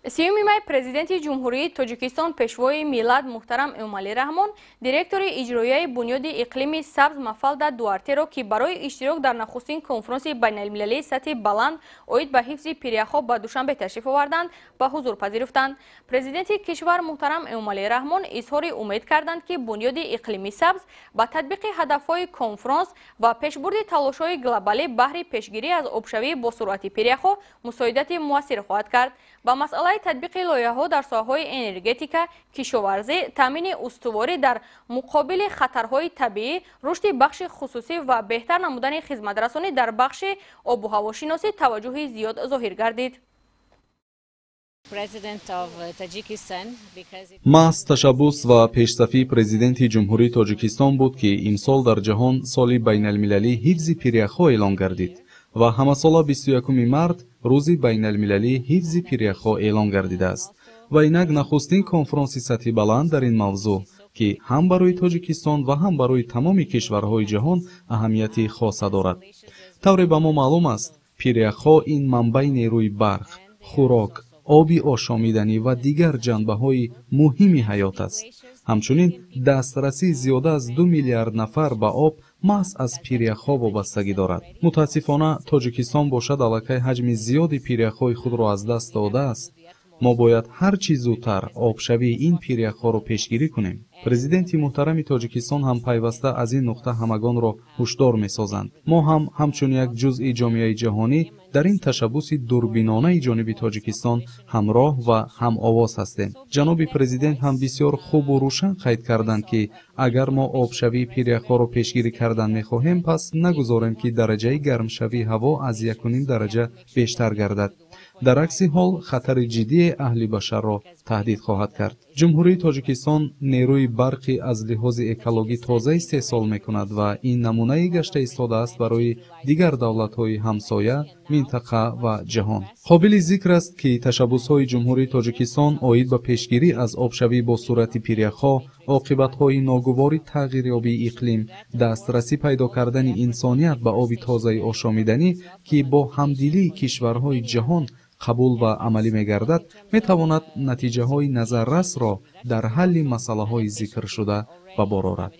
30 май Президенти Ҷумҳурии Тоҷикистон, Пешвои миллат муҳтарам Эмомалӣ Раҳмон директори иҷроияи Бунёди иқлими сабз Мафалда Дуартеро, ки барои иштирок дар нахустин конфронси байналмилалии сатҳи баланд оид ба ҳифзи пиряхҳо ба Душанбе ташриф оварданд, ба ҳузур пазируфтанд. Президенти кишвар муҳтарам Эмомалӣ Раҳмон изҳори умед карданд, ки Бунёди иқлими сабз ба татбиқи ҳадафҳои конфронс ва пешбурди талошҳои глобалӣ баҳри пешгирӣ аз обшавии босуръати пиряхҳо мусоидати муассир хоҳад кард. Ба масъалаи татбиқи лоиҳаҳо дар соҳаҳои энергетика, кишоварзӣ, таъмини устуворӣ дар муқобили хатарҳои табиӣ, рушди бахши хусусӣ ва беҳтар намудани хизматрасонӣ дар бахши обу ҳавошиносӣ таваҷҷӯҳи зиёд зоҳир гардид. Маҳз ташаббус ва пешсафии Президенти Ҷумҳурии Тоҷикистон буд, ки имсол дар ҷаҳон соли байналмилалии ҳифзи пиряхҳо эълон гардид ва ҳамасола 21 март рӯзи байналмилалии ҳифзи пиряхҳо эълон гардидааст. Ва инак нахустин конфронси сатҳи баланд дар ин мавзӯъ, ки ҳам барои Тоҷикистон ва ҳам барои тамоми кишварҳои ҷаҳон аҳамияти хоса дорад. Тавре ба мо маълум аст, пиряхҳо ин манбаи нерӯи барқ, хӯрок, оби ошомиданӣ ва дигар ҷанбаҳои муҳими ҳаёт аст. Ҳамчунин дастрасии зиёда аз 2 миллиард нафар ба об маҳз аз пиряхҳо вобастагӣ дорад. Мутаассифона, Тоҷикистон бошад, аллакай ҳаҷми зиёди пиряхҳои худро аз даст додааст. Мо бояд ҳар чӣ зудтар обшавии ин пиряхҳоро пешгирӣ кунем. Президенти муҳтарами Тоҷикистон ҳам пайваста аз ин нуқта ҳамагонро ҳушдор месозанд. Мо ҳам ҳамчун як ҷузъи ҷомеаи ҷаҳонӣ дар ин ташаббуси дурбинонаи ҷониби Тоҷикистон ҳамроҳ ва ҳамовоз ҳастем. Ҷаноби президент ҳам бисёр хубу рӯшан қайд карданд, ки агар мо обшавии пиряхҳоро пешгирӣ кардан мехоҳем, пас нагузорем, ки дараҷаи гармшавии ҳаво аз 1,5 дараҷа бештар гардад. Дар акси ҳол хатари ҷиддие аҳли башарро таҳдид хоҳад кард. Ҷумҳурии Тоҷикистон нерӯи барқи аз лиҳози экологӣ тоза истеҳсол мекунад ва ин намунае гашта истодааст барои дигар давлатҳои ҳамсоя, минтақа ва ҷаҳон. Қобили зикр аст, ки ташаббусҳои Ҷумҳурии Тоҷикистон оид ба пешгирӣ аз обшавӣ бо суръати пиряхҳо, оқибатҳои ногувори тағйирёбии иқлим, дастрасӣ пайдо кардани инсоният ба оби тозаи ошомиданӣ, ки бо ҳамдилии кишварҳои ҷаҳон қабул ва амалӣ мегардад, метавонад натиҷаҳои назаррасро дар ҳалли масъалаҳои зикршуда ба бор орад.